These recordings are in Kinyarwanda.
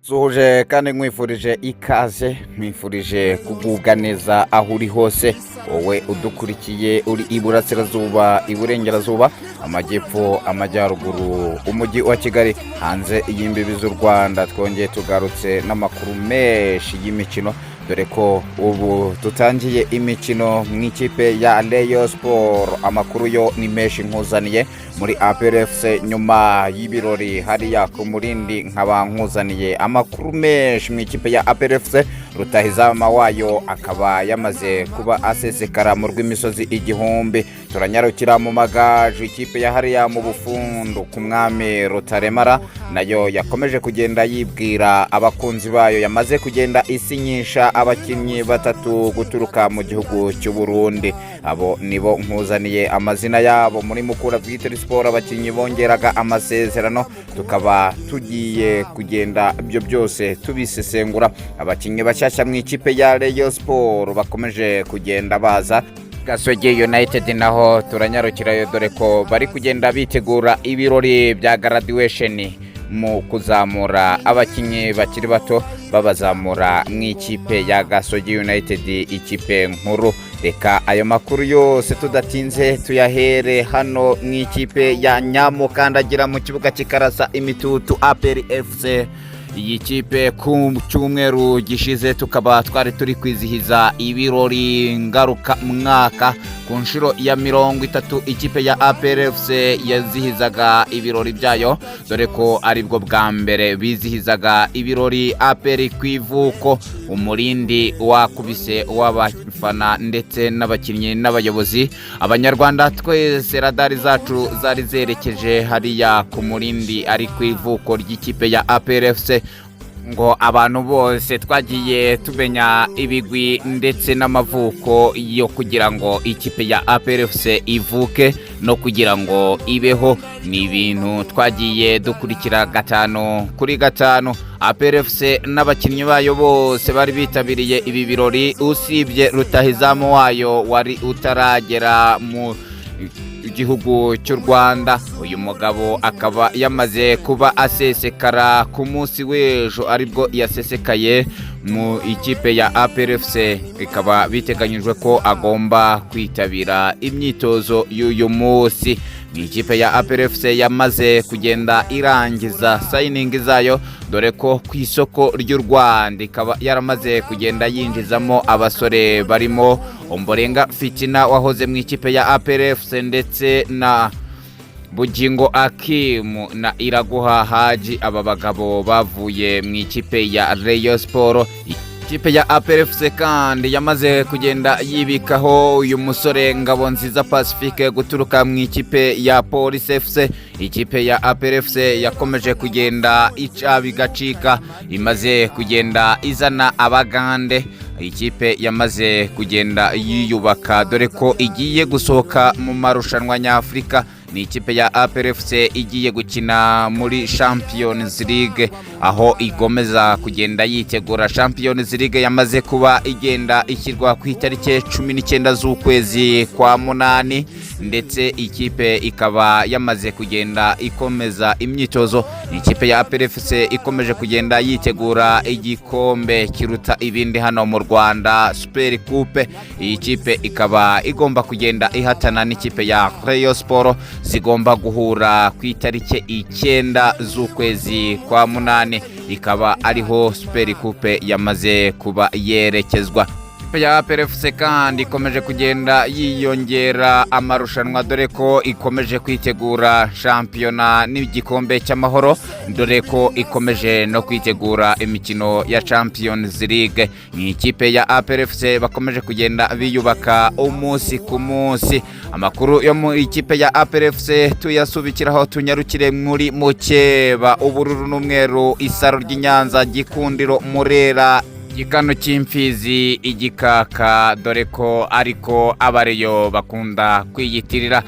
Suhuje kandi nkwifurije ikaze, nkwifurije kugubwa neza aho uri hose, wowe udukurikiye uri iburasirazuba, iburengerazuba, amajyepfo, amajyaruguru, umujyi wa Kigali, hanze y'imbibi z'u Rwanda. Twongeye tugarutse n'amakuru menshi y'imikino, dore ko ubu dutangiye imikino mu ikipe ya Rayon Sport. Amakuru yo ni menshi nkuzaniye muri APR FC nyuma y'ibirori hariya ku Murindi, nkaba nkuzaniye amakuru menshi mu ikipe ya APR FC. Rutahizamu wayo akaba yamaze kuba asesekara mu rw'imisozi igihumbi. Turanyarukira mu Magaju, ikipe ya hariya mu Bufundu ku mwami Rutaremara, nayo yakomeje kugenda yibwira abakunzi bayo, yamaze kugenda isinyisha abakinnyi batatu guturuka mu gihugu cy'u Burundi. Abo nibo nkuzaniye amazina yabo. Muri Mukura Victory Sport, abakinnyi bongeraga amasezerano, tukaba tugiye kugenda ibyo byose tubisesengura. Abakinnyi bashyashya mu ikipe ya Rayon Sport bakomeje kugenda baza. Gasogi United naho turanyarukirayo, dore ko bari kugenda bitegura ibirori bya graduation mu kuzamura abakinnyi bakiri bato, babazamura mu ikipe ya Gasogi United, ikipe nkuru. Reka ayo makuru yose tudatinze tuyahere hano mu ikipe ya Nyamukandagira mu kibuga kikarasa imitutu, APR FC. Iyi kipe ku cyumweru gishize tukaba twari turi kwizihiza ibirori ngaruka mwaka ku nshuro ya 30 ikipe ya APR FC yazihizaga ibirori byayo, dore ko aribwo bwa mbere bizihizaga ibirori APR ku ivuko. Umurindi wakubise w'abafana ndetse n'abakinnyi n'abayobozi, Abanyarwanda twese radari zacu zari zerekeje hariya ku Murindi, ari ku ivuko ry'ikipe ya APR FC, ngo abantu bose twagiye tumenya ibigwi ndetse n'amavuko yo kugira ngo ikipe ya APR FC ivuke no kugira ngo ibeho. Ni ibintu twagiye dukurikira gatanu kuri gatanu. APR FC n'abakinnyi bayo bose bari bitabiriye ibi birori, usibye rutahizamu wayo wari utaragera mu gihugu cy'u Rwanda. Uyu mugabo akaba yamaze kuba asesekara ku munsi w'ejo, aribwo yasesekaye mu ikipe ya APR FC, bikaba biteganyijwe ko agomba kwitabira imyitozo y'uyu munsi. Mu ikipe ya APR FC yamaze kugenda irangiza signing zayo, dore ko ku isoko ry'u Rwanda ikaba yaramaze kugenda yinjizamo abasore barimo Omborenga Fitina wahoze mu ikipe ya APR FC, ndetse na Bugingo Akimu na Iraguha Haji. Aba bagabo bavuye mu ikipe ya Rayon Sport. Ikipe ya APR FC kandi yamaze kugenda yibikaho uyu musore Ngabonziza Pacifique guturuka mu ikipe ya Police FC. Ikipe ya APR FC yakomeje kugenda ica bigacika, imaze kugenda izana Abagande. Ikipe yamaze kugenda yiyubaka, dore ko igiye gusohoka mu marushanwa nyafurika. Ni ikipe ya APR FC igiye gukina muri Champions League, aho igomeza kugenda yitegura Champions League yamaze kuba igenda ishyirwa ku itariki 19 z'ukwezi kwa munani, ndetse ikipe ikaba yamaze kugenda ikomeza imyitozo. Ni ikipe ya APR FC ikomeje kugenda yitegura igikombe kiruta ibindi hano mu Rwanda, Super Coupe. Iyi kipe ikaba igomba kugenda ihatana n'ikipe ya Rayon Sport, zigomba guhura ku itariki 9 z'ukwezi kwa munani, ikaba ariho Super Coupe yamaze kuba yerekezwa. Ikipe ya APR FC kandi ikomeje kugenda yiyongera amarushanwa, dore ko ikomeje kwitegura shampiyona n'igikombe cy'Amahoro, dore ko ikomeje no kwitegura imikino ya Champions League. Ni ikipe ya APR FC bakomeje kugenda biyubaka umunsi ku munsi. Amakuru yo mu ikipe ya APR FC tuyasubikiraho, tunyarukire muri mukeba, ubururu n'umweru, Isaro ry'Inyanza, Gikundiro, Murera, Gikano cy'Imfizi, Igikaka, dore ko ariko Abareyo bakunda kwiyitirira.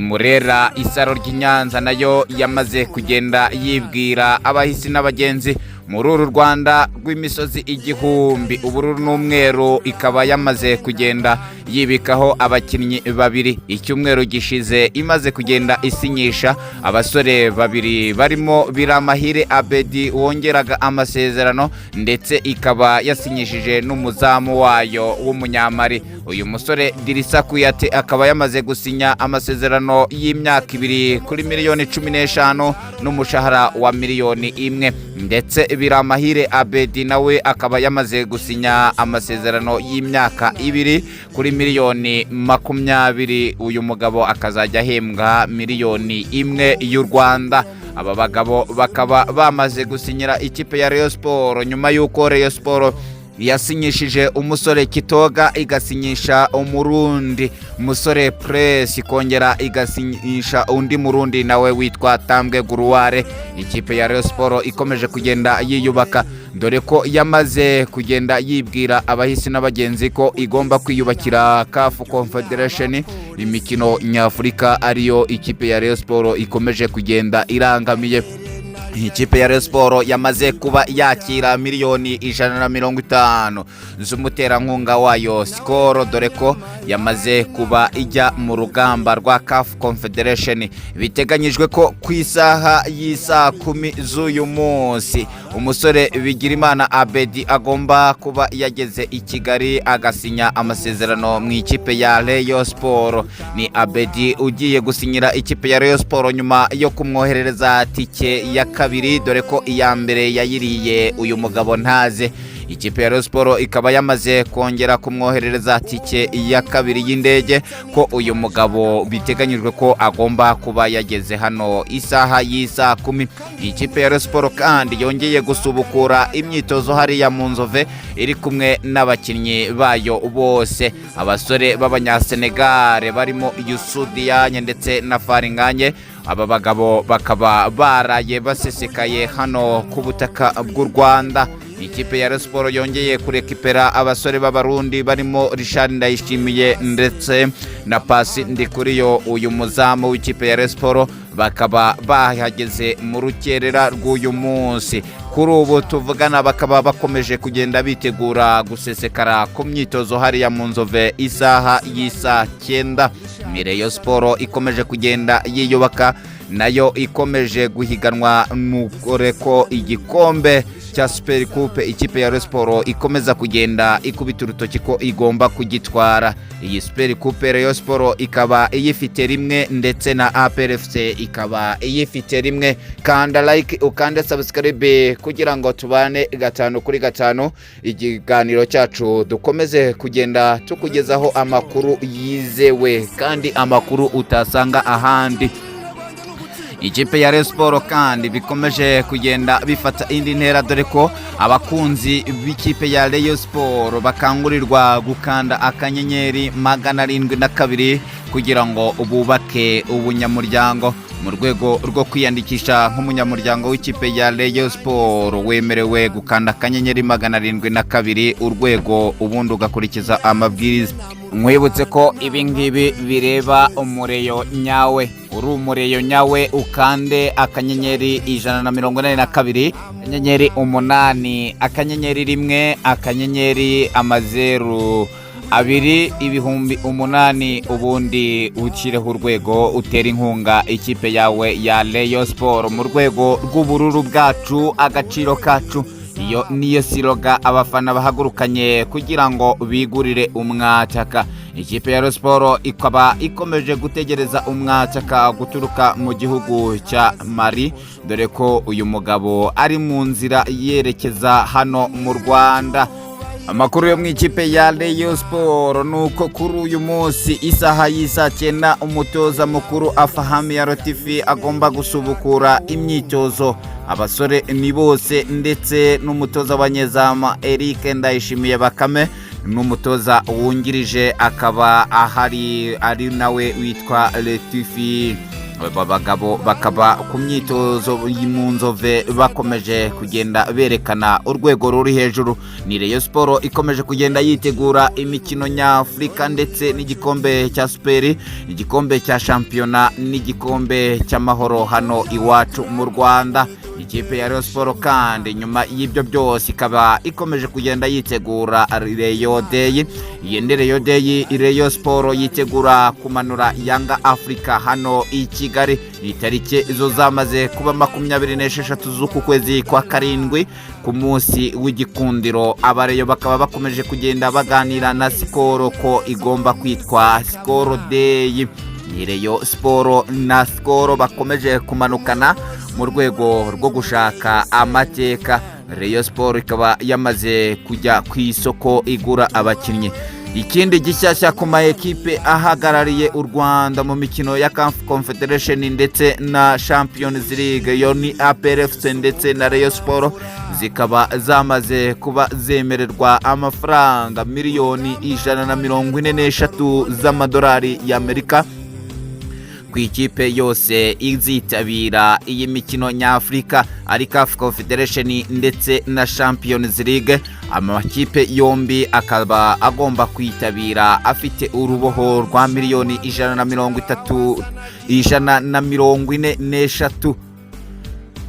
Murera, Isaro ry'Inyanza nayo yamaze kugenda yibwira abahisi n'abagenzi. Muri uru Rwanda rw'imisozi igihumbi, ubururu n'umweru, ikaba yamaze kugenda yibikaho abakinnyi babiri. Icyumweru gishize imaze kugenda isinyisha abasore babiri barimo Biramahire Abedi wongeraga amasezerano, ndetse ikaba yasinyishije n'umuzamu wayo w'Umunyamari. Uyu musore Dirisa Kuyate akaba yamaze gusinya amasezerano y'imyaka 2 kuri miliyoni 15 n'umushahara wa miliyoni 1, ndetse Biramahire Abedi nawe akaba yamaze gusinya amasezerano y'imyaka 2 kuri miliyoni 20. Uyu mugabo akazajya ahembwa miliyoni 1 y'u Rwanda. Aba bagabo bakaba bamaze gusinyira ikipe ya Rayon Sport nyuma y'uko Rayon Sport yasinyishije umusore Kitoga, igasinyisha Umurundi umusore Press, ikongera igasinyisha undi Murundi nawe witwa Tambwe Guruware. Ikipe ya Rayon Sport ikomeje kugenda yiyubaka, dore ko yamaze kugenda yibwira abahisi n'abagenzi ko igomba kwiyubakira CAF Confederation, imikino nyafurika ariyo ikipe ya Rayon Sport ikomeje kugenda irangamiye. Ikipe ya Rayon Sport yamaze kuba yakira miliyoni 150 z'umuterankunga wayo Skol, dore ko yamaze kuba ijya mu rugamba rwa CAF Confederation. Biteganyijwe ko ku isaha y'isaa 10 z'uyu munsi umusore Bigirimana Abedi agomba kuba yageze i Kigali agasinya amasezerano mu ikipe ya Rayon Sport. Ni Abedi ugiye gusinyira ikipe ya Rayon Sport nyuma yo kumwoherereza tike ya kabiri, dore ko iya mbere yayiriye uyu mugabo ntaze. Ikipe ya Rayon Sport ikaba yamaze kongera kumwoherereza tike ya kabiri y'indege, ko uyu mugabo biteganyijwe ko agomba kuba yageze hano isaha y'isaa 10. Ikipe ya Rayon Sport kandi yongeye gusubukura imyitozo hariya mu Nzove, iri kumwe n'abakinnyi bayo bose, abasore b'Abanyasenegare barimo Youssou Diagne ndetse na Faringanye. Aba bagabo bakaba baraye basesekaye hano ku butaka bw'u Rwanda. Ikipe ya Rayon Sport yongeye kurekipera abasore b'Abarundi barimo Richard Ndayishimiye ndetse na Pasi Ndikuriyo, uyu muzamu w'ikipe ya Rayon Sport, bakaba bahageze mu rukerera rw'uyu munsi. Kuri ubu tuvugana bakaba bakomeje kugenda bitegura gusesekara ku myitozo hariya mu Nzove isaha y'isaa 9. Ni Rayon Sport ikomeje kugenda yiyubaka, nayo ikomeje guhiganwa, nukore ko igikombe cya Super Coupe ikipe ya Rayon Sport ikomeza kugenda ikubita urutoki ko igomba kugitwara. Iyi Super Coupe Rayon Sport ikaba iyifite rimwe, ndetse na APR FC ikaba iyifite rimwe. Kanda like, ukande subscribe kugira ngo tubane gatanu kuri gatanu. Ikiganiro cyacu dukomeze kugenda tukugezaho amakuru yizewe kandi amakuru utasanga ahandi. Ikipe ya Rayon Sport kandi bikomeje kugenda bifata indi ntera, dore ko abakunzi b'ikipe ya Rayon Sport bakangurirwa gukanda *702 kugira ngo bubake ubunyamuryango. Mu rwego rwo kwiyandikisha nk'umunyamuryango w'ikipe ya Rayon Sport, wemerewe gukanda *702 urwego, ubundi ugakurikiza amabwiriza. Nkwibutse ko ibi ngibi bireba umureyo nyawe. Uri umureyo nyawe, ukande *182 *8 *1 ********, ubundi ushyireho urwego, utera inkunga ikipe yawe ya Rayon Sport. Mu rwego rw'ubururu bwacu, agaciro kacu, iyo niyo slogan abafana bahagurukanye kugira ngo bigurire umwataka. Ikipe ya Rayon Sport ikaba ikomeje gutegereza umwataka guturuka mu gihugu cya Mali, dore ko uyu mugabo ari mu nzira yerekeza hano mu Rwanda. Amakuru yo mu ikipe ya Rayon Sport ni uko kuri uyu munsi isaha y'isaa 9 umutoza mukuru Afahami ya Rotifi agomba gusubukura imyitozo. Abasore ni bose, ndetse n'umutoza w'abanyezamu Eric Ndayishimiye Bakame, n'umutoza wungirije akaba ahari ari nawe witwa Letifi. Aba bagabo bakaba ku myitozo mu Nzove bakomeje kugenda berekana urwego ruri hejuru. Ni Rayon Sport ikomeje kugenda yitegura imikino nyafurika ndetse n'igikombe cya Super, igikombe cya shampiyona n'igikombe cy'amahoro hano iwacu mu Rwanda. Ikipe ya Rayon Sport kandi nyuma y'ibyo byose ikaba ikomeje kugenda yitegura Rayon Day. Iyi ni Rayon Day, Rayon Sport yitegura kumanura Yanga Africa hano i Kigali. Ni tariki zo zamaze kuba 26 z'uku kwezi kwa karindwi, ku munsi w'igikundiro. Abareyo bakaba bakomeje kugenda baganira na Skol ko igomba kwitwa Skol Day. Ni Rayon Sport na Skol bakomeje kumanukana mu rwego rwo gushaka amateka. Rayon Sport ikaba yamaze kujya ku isoko igura abakinnyi. Ikindi gishyashya ku ma ekipe ahagarariye u Rwanda mu mikino ya CAF Confederation ndetse na Champions League, yo ni APR FC ndetse na Rayon Sport, zikaba zamaze kuba zemererwa amafaranga miliyoni 143 z'amadolari y'Amerika ku ikipe yose izitabira iyi mikino nyafurika, ari CAF Confederation ndetse na Champions League. Amakipe yombi akaba agomba kwitabira afite uruboho rwa miliyoni 130, 143.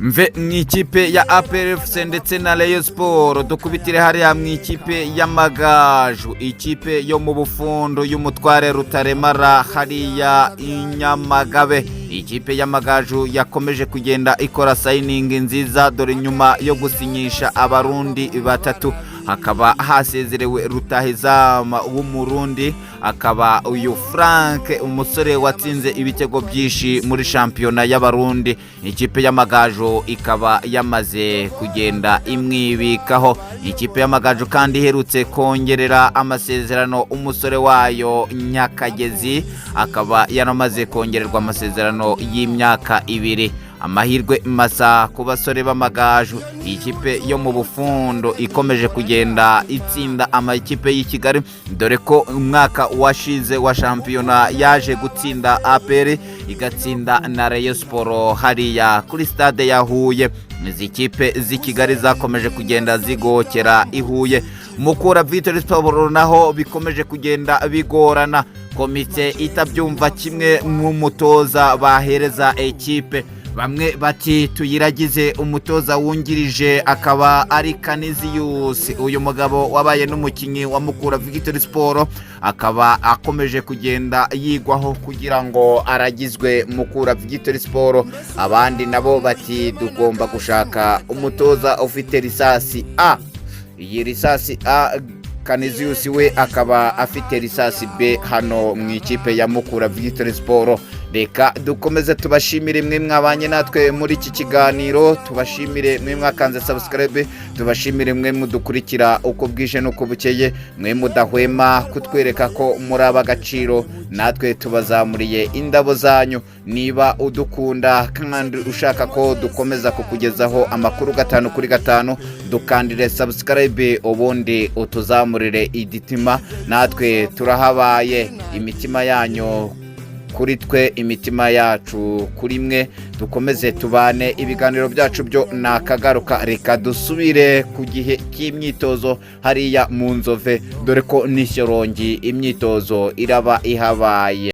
Mve mu ikipe ya APR FC ndetse na Rayon Sport, dukubitire hariya mu ikipe y'Amagaju, ikipe yo mu Bufundu y'umutware Rutaremara hariya i Nyamagabe. Ikipe y'Amagaju yakomeje kugenda ikora signing nziza, dore nyuma yo gusinyisha Abarundi batatu hakaba hasezerewe rutahizamu w'Umurundi, akaba uyu Frank, umusore watsinze ibitego byinshi muri shampiyona y'Abarundi. Ikipe y'Amagaju ikaba yamaze kugenda imwibikaho. Ikipe y'Amagaju kandi iherutse kongerera amasezerano umusore wayo Nyakagezi, akaba yaramaze kongererwa amasezerano y'imyaka 2. Amahirwe masa ku basore b'Amagaju. Iyi kipe yo mu Bufundo ikomeje kugenda itsinda amakipe y'i Kigali, dore ko umwaka washize wa shampiyona yaje gutsinda APR, igatsinda na Rayon Sport hariya kuri stade ya Huye. Izi kipe z'i Kigali zakomeje kugenda zigokera i Huye. Mukura Victory Sport naho bikomeje kugenda bigorana, komite itabyumva kimwe nk'umutoza bahereza ekipe. Bamwe bati tuyiragize umutoza wungirije, akaba ari Canisius. Uyu mugabo wabaye n'umukinnyi wa Mukura Victory Sport akaba akomeje kugenda yigwaho kugira ngo aragizwe Mukura Victory Sport. Abandi nabo bati tugomba gushaka umutoza ufite licence A. Iyi licence A, Canisius we akaba afite licence B hano mu ikipe ya Mukura Victory Sport. Reka dukomeze tubashimire mwe mwabanye natwe muri iki kiganiro, tubashimire mwe mwakanze subscribe, tubashimire mwe mudukurikira uko bwije n'uko bukeye, mwe mudahwema kutwereka ko muri ab'agaciro. Natwe tubazamuriye indabo zanyu. Niba udukunda kandi ushaka ko dukomeza kukugezaho amakuru gatanu kuri gatanu, dukandire subscribe, ubundi utuzamurire igitima. Natwe turahabaye, imitima yanyu kuri twe, imitima yacu kuri mwe. Dukomeze tubane, ibiganiro byacu byo ni akagaruka. Reka dusubire ku gihe cy'imyitozo hariya mu Nzove, dore ko n'Ishyorongi imyitozo iraba ihabaye.